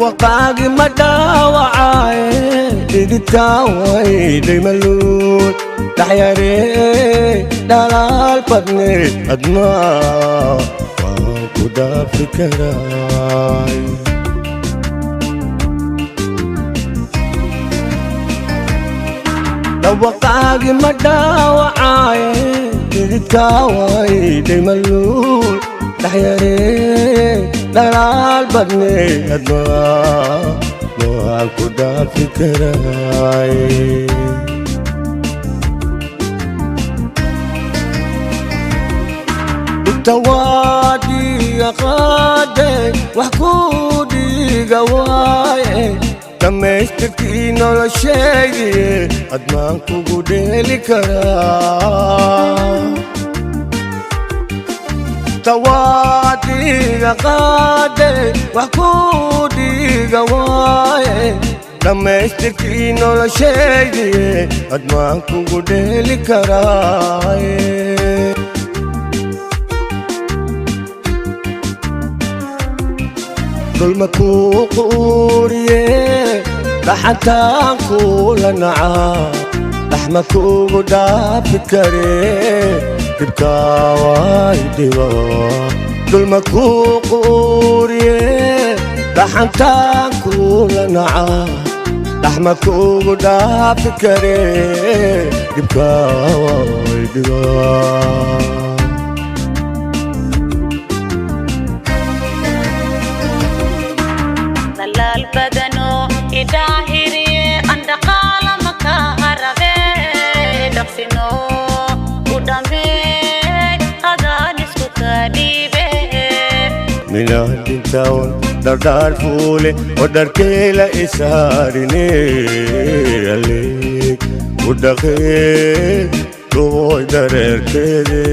Dhawaqaagi ma dhaawacaaye, dhididkaa waydhaymaluul dhaxyaree dhalaal badne, admaa waan ku dhaafi karaay. Dhawaqaagi ma dhaawacaaye, dhididkaa waydhaymaluul dhaxyaree dhalaal badne, admaa waan ku dhaafi karaay. Dhugta waa dhiiga qaade, wax ku dhiiga waaye, dhammaystirkii nolosheydii, admaan kugu dheeli karaa. Tawaadiga qaade, wax ku dhiiga waaye, dhammaystirkii nolosheydii, admaan kugu dheeli karaaye. Dhulma kuu quuriye, dhaxantaan kuula nacaa, dhaxma kugu dhaafi kare, dhibkaa waay dhiba. Dhulma kuu quuriye, dhaxantaan kuula nacaa, dhaxma kugu dhaafi kare, dhibkaa waay dhiba. Dalaal badanoo idaahiriye, andhaqaala makaa rabe, dhaqsino u dhamee, adaan isku kadhiibe. Minaadintaon dhardhaar fuule oo dharkeela isaarine, aleeg u dhaqee dhuboy dareerkeede.